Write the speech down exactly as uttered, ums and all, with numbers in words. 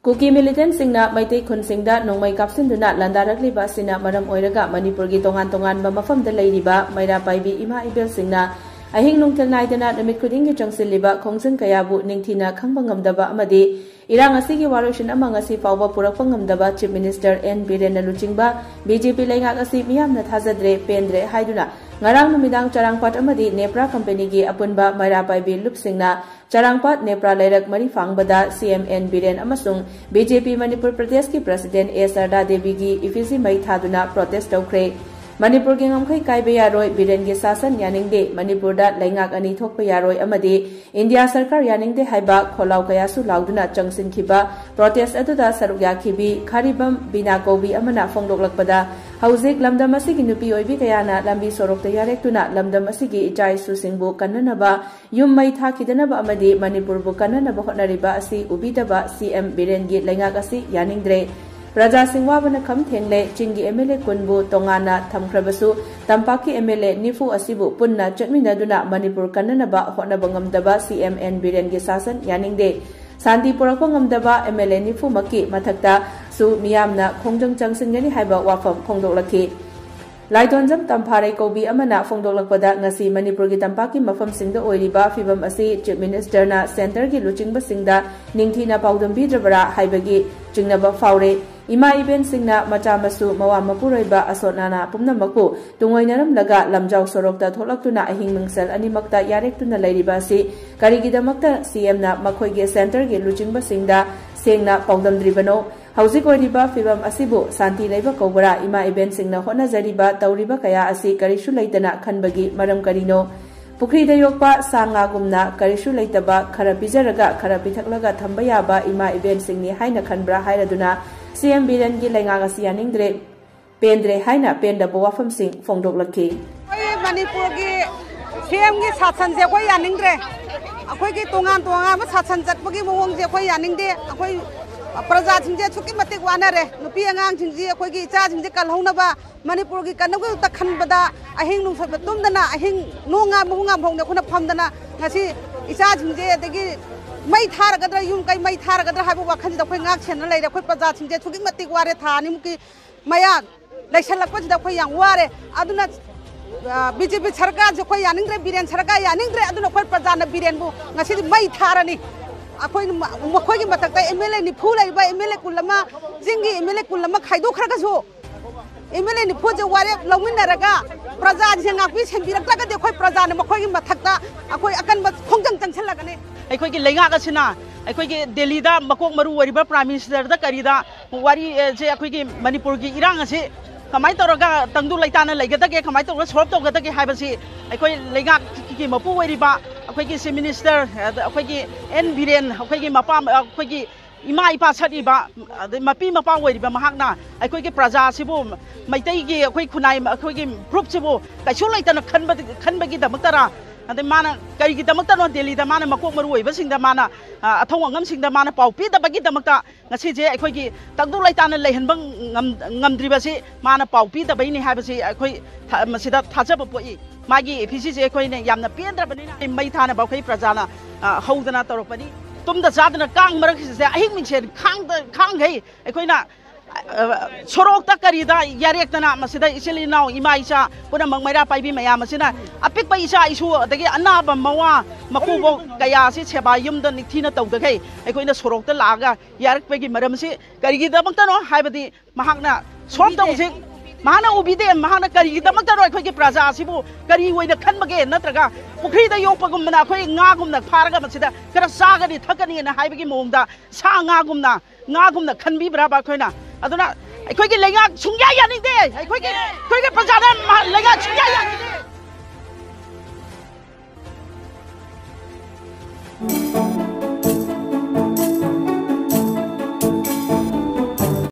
ꯀꯨꯀꯤ ꯃꯤꯂꯤꯇꯦꯟꯠꯁꯤꯡꯅ ꯃꯩꯇꯩ ꯈꯨꯟꯁꯤꯡꯗ ꯅꯣꯡꯃꯩ ꯀꯥꯞꯁꯤꯟꯗꯨꯅ ꯂꯥꯟꯗꯥꯔꯛꯂꯤꯕ ꯑꯁꯤꯅ ꯃꯔꯝ ꯑꯣꯏꯔꯒ ꯃꯅꯤꯄꯨꯔꯒꯤ ꯇꯣꯉꯥꯟ ꯇꯣꯉꯥꯟꯕ ꯃꯐꯝꯗ ꯂꯩꯔꯤꯕ ꯃꯩꯔꯥ ꯄꯥꯏꯕꯤ ꯏꯃꯥ ꯏꯕꯦꯜꯁꯤꯡꯅ ꯑꯍꯤꯡ ꯅꯨꯡꯊꯤꯜ ꯅꯥꯏꯗꯅ ꯅꯨꯃꯤꯠ ꯈꯨꯗꯤꯡꯒꯤ ꯆꯪꯁꯤꯜꯂꯤꯕ ꯈꯣꯡꯖꯪ ꯀꯌꯥꯕꯨ ꯅꯤꯡꯊꯤꯅ ꯈꯪꯕ ꯉꯝꯗꯕ ꯑꯃꯗꯤ ꯏꯔꯥꯡ ꯑꯁꯤꯒꯤ ꯋꯥꯔꯣꯏꯁꯤꯟ ꯑꯃ ꯉꯁꯤ ꯐꯥꯎꯕ ꯄꯨꯔꯛꯄ ꯉꯝꯗꯕ Chief Minister N ꯕꯤꯔꯦꯟꯅ ꯂꯨꯆꯤꯡꯕ B J P ꯂꯩꯉꯥꯛ ꯑꯁꯤ ꯃꯤꯌꯥꯝꯅ ꯊꯥꯖꯗ꯭ꯔꯦ, ꯄꯦꯟꯗ꯭ꯔꯦ ꯍꯥꯏꯗꯨꯅ ꯉꯔꯥꯡ ꯅꯨꯃꯤꯗꯥꯡ ꯆꯔꯥꯡꯄꯥꯠ ꯑꯃꯗꯤ ꯅꯦꯄ꯭ꯔꯥ ꯀꯝꯄꯦꯅꯤꯒꯤ ꯑꯄꯨꯟꯕ ꯃꯩꯔꯥ ꯄꯥꯏꯕꯤ ꯂꯨꯞꯁꯤꯡꯅ ꯆꯔꯥꯡꯄꯥꯠ ꯅꯦꯄ꯭ꯔꯥ ꯂꯩꯔꯛ ꯃꯔꯤ ꯐꯥꯡꯕꯗ C M N ꯕꯤꯔꯦꯟ ꯑꯃꯁꯨꯡ B J P ꯃꯅꯤꯄꯨꯔ ꯄ꯭ꯔꯗꯦꯁꯀꯤ President A ꯁꯔꯗꯥ ꯗꯦꯕꯤꯒꯤ effigy ꯃꯩ ꯊꯥꯗꯨꯅ protest ꯇꯧꯈ꯭ꯔꯦ꯫ ꯃꯅꯤꯄꯨꯔꯒꯤ ꯉꯝꯈꯩ ꯀꯥꯏꯕ ꯌꯥꯔꯣꯏ, ꯕꯤꯔꯦꯟꯒꯤ ꯁꯥꯁꯟ ꯌꯥꯅꯤꯡꯗꯦ, ꯃꯅꯤꯄꯨꯔꯗ ꯂꯩꯉꯥꯛ ꯑꯅꯤ ꯊꯣꯛꯄ ꯌꯥꯔꯣꯏ ꯑꯃꯗꯤ ꯏꯟꯗꯤꯌꯥ ꯁꯔꯀꯥꯔ ꯌꯥꯅꯤꯡꯗꯦ ꯍꯥꯏꯕ ꯈꯣꯜꯂꯥꯎ ꯀꯌꯥꯁꯨ ꯂꯥꯎꯗꯨꯅ ꯆꯪꯁꯤꯟꯈꯤꯕ protest ꯑꯗꯨꯗ ꯁꯔꯨꯛ ꯌꯥꯈꯤꯕꯤ ꯈꯥꯔꯤꯕꯝ ꯕꯤꯅꯥ ꯀꯧꯕꯤ ꯑꯃꯅ ꯐꯣꯡꯗꯣꯛꯂꯛꯄꯗ, ꯍꯧꯖꯤꯛ ꯂꯝꯗꯝ ꯑꯁꯤꯒꯤ ꯅꯨꯄꯤ ꯑꯣꯏꯕꯤ ꯀꯌꯥꯅ ꯂꯝꯕꯤ ꯁꯣꯔꯣꯛꯇ ꯌꯥꯔꯦꯛꯇꯨꯅ ꯂꯝꯗꯝ ꯑꯁꯤꯒꯤ ꯏꯆꯥ ꯏꯁꯨꯁꯤꯡꯕꯨ ꯀꯟꯅꯅꯕ, ꯌꯨꯝ ꯃꯩ ꯊꯥꯈꯤꯗꯅꯕ ꯑꯃꯗꯤ ꯃꯅꯤꯄꯨꯔꯕꯨ ꯀꯟꯅꯅꯕ ꯍꯣꯠꯅꯔꯤꯕ ꯑꯁꯤ ꯎꯕꯤꯗꯕ C M ꯕꯤꯔꯦꯟꯒꯤ ꯂꯩꯉꯥꯛ ꯑꯁꯤ ꯌꯥꯅꯤꯡꯗ꯭ꯔꯦ꯫ ꯄ꯭ꯔꯖꯥꯁꯤꯡ ꯋꯥꯕꯅ ꯈꯝ ꯊꯦꯡꯂꯦ꯫ ꯆꯤꯡꯒꯤ M L A ꯀꯨꯟꯕꯨ ꯇꯣꯉꯥꯟꯅ ꯊꯝꯈ꯭ꯔꯕꯁꯨ, ꯇꯝꯄꯥꯛꯀꯤ M L A ꯅꯤꯐꯨ ꯑꯁꯤꯕꯨ ꯄꯨꯟꯅ ꯆꯠꯃꯤꯟꯅꯗꯨꯅ ꯃꯅꯤꯄꯨꯔ ꯀꯟꯅꯅꯕ ꯍꯣꯠꯅꯕ ꯉꯝꯗꯕ C M N ꯕꯤꯔꯦꯟꯒꯤ ꯁꯥꯁꯟ ꯌꯥꯅꯤꯡꯗꯦ꯫ ꯁꯥꯟꯇꯤ ꯄꯨꯔꯛꯄ ꯉꯝꯗꯕ M L A ꯅꯤꯐꯨꯃꯛꯀꯤ ꯃꯊꯛꯇꯁꯨ ꯃꯤꯌꯥꯝꯅ ꯈꯣꯡꯖꯪ ꯆꯪꯁꯤꯟꯒꯅꯤ ꯍꯥꯏꯕ ꯋꯥꯐꯝ ꯐꯣꯡꯗꯣꯛꯂꯛꯈꯤ꯫ ꯂꯥꯏꯗꯣꯟꯖꯝ ꯇꯝꯐꯥꯔꯩ ꯀꯧꯕꯤ ꯑꯃꯅ ꯐꯣꯡꯗꯣꯛꯂꯛꯄꯗ, ꯉꯁꯤ ꯃꯅꯤꯄꯨꯔꯒꯤ ꯇꯝꯄꯥꯛꯀꯤ ꯃꯐꯝꯁꯤꯡꯗ ꯑꯣꯏꯔꯤꯕ ꯐꯤꯚꯝ ꯑꯁꯤ Chief Minister ꯅ centre ꯒꯤ ꯂꯨꯆꯤꯡꯕꯁꯤꯡꯗ ꯅꯤꯡꯊꯤꯅ ꯄꯥꯎꯗꯝꯕꯤꯗ꯭ꯔꯕꯔꯥ ꯍꯥꯏꯕꯒꯤ ꯆꯤꯡꯅꯕ ꯐꯥꯎꯔꯦ꯫ ꯏꯃꯥ ꯏꯕꯦꯟꯁꯤꯡꯅ ꯃꯆꯥ ꯃꯁꯨ, ꯃꯋꯥ ꯃꯄꯨꯔꯣꯏꯕ ꯑꯁꯣꯠ ꯑꯅꯥ ꯄꯨꯝꯅꯃꯛꯄꯨ ꯇꯨꯡꯑꯣꯏꯅꯔꯝꯂꯒ ꯂꯝꯖꯥꯎ ꯁꯣꯔꯣꯛꯇ ꯊꯣꯛꯂꯛꯇꯨꯅ ꯑꯍꯤꯡ ꯅꯨꯡꯁꯦꯜ ꯑꯅꯤꯃꯛꯇ ꯌꯥꯔꯦꯛꯇꯨꯅ ꯂꯩꯔꯤꯕ ꯑꯁꯤ ꯀꯔꯤꯒꯤꯗꯃꯛꯇ C M ꯅ ꯃꯈꯣꯏꯒꯤ centre ꯒꯤ ꯂꯨꯆꯤꯡꯕꯁꯤꯡꯗ ꯁꯦꯡꯅ ꯄꯥꯎꯗꯝꯗ꯭ꯔꯤꯕꯅꯣ? ꯍꯧꯖꯤꯛ ꯑꯣꯏꯔꯤꯕ ꯐꯤꯚꯝ ꯑꯁꯤꯕꯨ ꯁꯥꯟꯇꯤ ꯂꯩꯕ ꯀꯧꯕ꯭ꯔꯥ? ꯏꯃꯥ ꯏꯕꯦꯟꯁꯤꯡꯅ ꯍꯣꯠꯅꯖꯔꯤꯕ, ꯇꯧꯔꯤꯕ ꯀꯌꯥ ꯑꯁꯤ ꯀꯔꯤꯁꯨ ꯂꯩꯇꯅ ꯈꯟꯕꯒꯤ ꯃꯔꯝ ꯀꯔꯤꯅꯣ? ꯄꯨꯈ꯭ꯔꯤꯗ ꯌꯣꯛꯄ ꯁꯥ ꯉꯥꯒꯨꯝꯅ ꯀꯔꯤꯁꯨ ꯂꯩꯇꯕ, ꯈꯔ ꯄꯤꯖꯔꯒ ꯈꯔ ꯄꯤꯊꯛꯂꯒ ꯊꯝꯕ ꯌꯥꯕ ꯏꯃꯥ ꯏꯕꯦꯟꯁꯤꯡꯅꯤ ꯍꯥꯏꯅ ꯈꯟꯕ꯭ꯔꯥ ꯍꯥꯏꯔꯗꯨꯅ C M ꯕꯤꯔꯦꯟꯒꯤ ꯂꯩꯉꯥꯛ ꯑꯁꯤ ꯌꯥꯅꯤꯡꯗ꯭ꯔꯦ, ꯄꯦꯟꯗ꯭ꯔꯦ ꯍꯥꯏꯅ ꯄꯦꯟꯗꯕ ꯋꯥꯐꯝꯁꯤꯡ ꯐꯣꯡꯗꯣꯛꯂꯛꯈꯤ꯫ ꯑꯩꯈꯣꯏ ꯃꯅꯤꯄꯨꯔꯒꯤ C M ꯒꯤ ꯁꯥꯁꯟꯁꯦ ꯑꯩꯈꯣꯏ ꯌꯥꯅꯤꯡꯗ꯭ꯔꯦ꯫ ꯑꯩꯈꯣꯏꯒꯤ ꯇꯣꯉꯥꯟ ꯇꯣꯉꯥꯟꯕ ꯁꯥꯁꯟ ꯆꯠꯄꯒꯤ ꯃꯑꯣꯡꯁꯦ ꯑꯩꯈꯣꯏ ꯌꯥꯅꯤꯡꯗꯦ꯫ ꯑꯩꯈꯣꯏ ꯄ꯭ꯔꯖꯥꯁꯤꯡꯁꯦ ꯑꯁꯨꯛꯀꯤ ꯃꯇꯤꯛ ꯋꯥꯅꯔꯦ꯫ ꯅꯨꯄꯤ ꯑꯉꯥꯡꯁꯤꯡꯁꯤ, ꯑꯩꯈꯣꯏꯒꯤ ꯏꯆꯥꯁꯤꯡꯁꯦ ꯀꯜꯍꯧꯅꯕ, ꯃꯅꯤꯄꯨꯔꯒꯤ ꯀꯟꯅꯕꯒꯤꯗꯃꯛꯇ ꯈꯟꯕꯗ ꯑꯍꯤꯡ ꯅꯨꯡꯁꯣꯏꯕ ꯇꯨꯝꯗꯅ, ꯑꯍꯤꯡ ꯅꯣꯡ ꯉꯥꯟꯕ ꯍꯨꯡꯉꯥꯟ ꯐꯥꯎꯗ ꯑꯩꯈꯣꯏꯅ ꯐꯝꯗꯅ ꯉꯁꯤ ꯏꯆꯥꯁꯤꯡꯁꯦ, ꯑꯗꯒꯤ ꯃꯩ ꯊꯥꯔꯒꯗ꯭ꯔꯥ, ꯌꯨꯝ ꯀꯩ ꯃꯩ ꯊꯥꯔꯒꯗ꯭ꯔꯥ ꯍꯥꯏꯕ ꯋꯥꯈꯜꯁꯤꯗ ꯑꯩꯈꯣꯏ ꯉꯥꯛ ꯁꯦꯟꯅ ꯂꯩꯔꯦ꯫ ꯑꯩꯈꯣꯏ ꯄ꯭ꯔꯖꯥꯁꯤꯡꯁꯦ ꯑꯁꯨꯛꯀꯤ ꯃꯇꯤꯛ ꯋꯥꯔꯦ꯫ ꯊꯥ ꯑꯅꯤꯃꯨꯛꯀꯤ ꯃꯌꯥ ꯂꯩꯁꯜꯂꯛꯄꯁꯤꯗ ꯑꯩꯈꯣꯏ ꯌꯥꯝ ꯋꯥꯔꯦ꯫ ꯑꯗꯨꯅ, ꯑ, ꯕꯤ ꯖꯦ ꯄꯤ ꯁꯔꯀꯥꯔꯁꯦ ꯑꯩꯈꯣꯏ ꯌꯥꯅꯤꯡꯗ꯭ꯔꯦ, ꯕꯤꯔꯦꯟ ꯁꯔꯀꯥꯔ ꯌꯥꯅꯤꯡꯗ꯭ꯔꯦ꯫ ꯑꯗꯨꯅ ꯑꯩꯈꯣꯏ ꯄ꯭ꯔꯖꯥꯅ ꯕꯤꯔꯦꯟꯕꯨ ꯉꯁꯤꯗꯤ ꯃꯩ ꯊꯥꯔꯅꯤ꯫ ꯑꯩꯈꯣꯏꯅ ꯃ-, ꯃꯈꯣꯏꯒꯤ ꯃꯊꯛꯇ ꯑꯦꯝ ꯑꯦꯜ ꯑꯦ ꯅꯤꯐꯨ ꯂꯩꯔꯤꯕ, ꯑꯦꯝ ꯑꯦꯜ ꯑꯦ ꯀꯨꯟ ꯑꯃ, ꯆꯤꯡꯒꯤ ꯑꯦꯝ ꯑꯦꯜ ꯑꯦ ꯀꯨꯟ ꯑꯃ ꯈꯥꯏꯗꯣꯛꯈ꯭ꯔꯒꯁꯨ, ꯑꯦꯝ ꯑꯦꯜ ꯑꯦ ꯅꯤꯐꯨꯁꯦ ꯋꯥꯔꯦꯞ ꯂꯧꯃꯤꯟꯅꯔꯒ ꯄ꯭ꯔꯖꯥꯁꯤꯡꯁꯦ ꯉꯥꯛꯄꯤ ꯁꯦꯟꯕꯤꯔꯛꯇ꯭ꯔꯒꯗꯤ ꯑꯩꯈꯣꯏ ꯄ꯭ꯔꯖꯥꯅ ꯃꯈꯣꯏꯒꯤ ꯃꯊꯛꯇ ꯑꯩꯈꯣꯏ ꯑꯀꯟꯕ ꯈꯣꯡꯖꯪ ꯆꯪꯁꯤꯜꯂꯒꯅꯤ꯫ ꯑꯩꯈꯣꯏꯒꯤ ꯂꯩꯉꯥꯛ ꯑꯁꯤꯅ ꯑꯩꯈꯣꯏꯒꯤ ꯗꯦꯜꯂꯤꯗ ꯃꯀꯣꯛ ꯃꯔꯨ ꯑꯣꯏꯔꯤꯕ ꯄ꯭ꯔꯥꯏꯝ ꯃꯤꯅꯤꯁꯇꯔꯗ ꯀꯔꯤꯗ ꯋꯥꯔꯤ, ꯑꯦ, ꯁꯦ ꯑꯩꯈꯣꯏꯒꯤ ꯃꯅꯤꯄꯨꯔꯒꯤ ꯏꯔꯥꯡ ꯑꯁꯤ ꯀꯃꯥꯏꯅ ꯇꯧꯔꯒ ꯇꯪꯗꯨ ꯂꯩꯇꯥꯅ ꯂꯩꯒꯗꯒꯦ, ꯀꯃꯥꯏꯅ ꯇꯧꯔꯒ ꯁꯣꯜꯕ ꯇꯧꯒꯗꯒꯦ ꯍꯥꯏꯕꯁꯤ ꯑꯩꯈꯣꯏ ꯂꯩꯉꯥꯛꯀꯤ ꯃꯄꯨ ꯑꯣꯏꯔꯤꯕ ꯑꯩꯈꯣꯏꯒꯤ ꯆꯤꯐ ꯃꯤꯅꯤꯁꯇꯔ, ꯑꯗ ꯑꯩꯈꯣꯏꯒꯤ ꯑꯦꯟ ꯕꯤꯔꯦꯟ, ꯑꯩꯈꯣꯏꯒꯤ ꯃꯄꯥ, ꯑꯩꯈꯣꯏꯒꯤ ꯏꯃꯥ ꯏꯄꯥ ꯁꯛꯏꯕ, ꯑꯗꯩ ꯃꯄꯤ ꯃꯄꯥ ꯑꯣꯏꯔꯤꯕ ꯃꯍꯥꯛꯅ ꯑꯩꯈꯣꯏꯒꯤ ꯄ꯭ꯔꯖꯥꯁꯤꯕꯨ, ꯃꯩꯇꯩꯒꯤ ꯑꯩꯈꯣꯏ ꯈꯨꯟꯅꯥꯏ, ꯑꯩꯈꯣꯏꯒꯤ ꯐꯨꯔꯨꯞꯁꯤꯕꯨ ꯀꯩꯁꯨ ꯂꯩꯇꯅ ꯈꯟꯕ, ꯈꯟꯕꯒꯤꯗꯃꯛꯇꯔꯥ? ꯑꯗꯩ ꯃꯥꯅ ꯀꯔꯤꯒꯤꯗꯃꯛꯇꯅꯣ ꯗꯦꯜꯂꯤꯗ ꯃꯥꯅ ꯃꯀꯣꯛ ꯃꯔꯨ ꯑꯣꯏꯕꯁꯤꯡꯗ ꯃꯥꯅ, ꯑ, ꯑꯊꯧ ꯑꯉꯝꯁꯤꯡꯗ ꯃꯥꯅ ꯄꯥꯎ ꯄꯤꯗꯕꯒꯤꯗꯃꯛꯇ ꯉꯁꯤꯁꯦ ꯑꯩꯈꯣꯏꯒꯤ ꯇꯪꯗꯨ ꯂꯩꯇꯥꯅ ꯂꯩꯍꯟꯕ ꯉꯝ-, ꯉꯝꯗ꯭ꯔꯤꯕꯁꯤ ꯃꯥꯅ ꯄꯥꯎ ꯄꯤꯗꯕꯩꯅꯤ ꯍꯥꯏꯕꯁꯤ ꯑꯩꯈꯣꯏ ꯊ-, ꯃꯁꯤꯗ ꯊꯥꯖꯕ ꯄꯣꯛꯏ꯫ ꯃꯥꯒꯤ ꯐꯤꯁꯤꯁꯦ ꯑꯩꯈꯣꯏꯅ ꯌꯥꯝꯅ ꯄꯦꯟꯗ꯭ꯔꯕꯅꯤꯅ ꯃꯩ ꯊꯥꯅꯕ ꯑꯩꯈꯣꯏ ꯄ꯭ꯔꯖꯥꯅ, ꯑ, ꯍꯧꯗꯅ ꯇꯧꯔꯛꯄꯅꯤ꯫ ꯇꯨꯝꯗ ꯆꯥꯗꯅ ꯀꯥꯡ ꯃꯔꯛꯁꯤꯗ ꯑꯍꯤꯡ ꯃꯤꯡꯁꯦꯜ ꯈꯥꯡꯗ-, ꯈꯥꯡꯈꯩ ꯑꯩꯈꯣꯏꯅ, ꯑ, ꯁꯣꯔꯣꯛꯇ ꯀꯔꯤꯗ ꯌꯥꯔꯦꯛꯇꯅ ꯃꯁꯤꯗ ꯏꯆꯤꯜ ꯏꯅꯥꯎ ꯏꯃꯥ ꯏꯆꯥ ꯄꯨꯝꯅꯃꯛ ꯃꯩꯔꯥ ꯄꯥꯏꯕꯤ ꯃꯌꯥꯝ ꯑꯁꯤꯅ ꯑꯄꯤꯛꯄ ꯏꯆꯥ ꯏꯁꯨ ꯑꯗꯒꯤ ꯑꯅꯥꯕ ꯃꯋꯥ ꯃꯀꯨꯕꯣꯛ ꯀꯌꯥ ꯑꯁꯤ ꯁꯦꯕꯥ ꯌꯨꯝꯗ ꯅꯤꯡꯊꯤꯅ ꯇꯧꯗꯈꯩ ꯑꯩꯈꯣꯏꯅ ꯁꯣꯔꯣꯛꯇ ꯂꯥꯛꯑꯒ ꯌꯥꯔꯛꯄꯒꯤ ꯃꯔꯝꯁꯤ ꯀꯔꯤꯒꯤꯗꯃꯛꯇꯅꯣ ꯍꯥꯏꯕꯗꯤ ꯃꯍꯥꯛꯅ ꯁꯣꯜꯕ ꯇꯧꯕꯁꯦ ꯃꯍꯥꯛꯅ ꯎꯕꯤꯗꯦ꯫ ꯃꯍꯥꯛꯅ ꯀꯔꯤꯒꯤꯗꯃꯛꯇꯅꯣ ꯑꯩꯈꯣꯏꯒꯤ ꯄ꯭ꯔꯖꯥ ꯑꯁꯤꯕꯨ ꯀꯔꯤ ꯑꯣꯏꯅ ꯈꯟꯕꯒꯦ? ꯅꯠꯇ꯭ꯔꯒ ꯄꯨꯈ꯭ꯔꯤꯗ ꯌꯣꯛꯄꯒꯨꯝꯕꯅ ꯑꯩꯈꯣꯏ ꯉꯥꯒꯨꯝꯅ ꯐꯥꯔꯒ ꯃꯁꯤꯗ ꯈꯔ ꯆꯥꯒꯅꯤ ꯊꯛꯀꯅꯤꯅ ꯍꯥꯏꯕꯒꯤ ꯃꯑꯣꯡꯗ ꯁꯥ ꯉꯥꯒꯨꯝꯅ, ꯉꯥꯒꯨꯝꯅ ꯈꯟꯕꯤꯕ꯭ꯔꯕ ꯑꯩꯈꯣꯏꯅ? ꯑꯗꯨꯅ ꯑꯩꯈꯣꯏꯒꯤ ꯂꯩꯉꯥꯛ ꯁꯨꯡꯌꯥ ꯌꯥꯅꯤꯡꯗꯦ꯫ ꯑꯩꯈꯣꯏꯒꯤ, ꯑꯩꯈꯣꯏꯒꯤ ꯄ꯭ꯔꯖꯥꯅ ꯃꯍꯥꯛ ꯂꯩꯉꯥꯛ ꯁꯨꯡꯌꯥ ꯌꯥꯅꯤꯡꯗꯦ꯫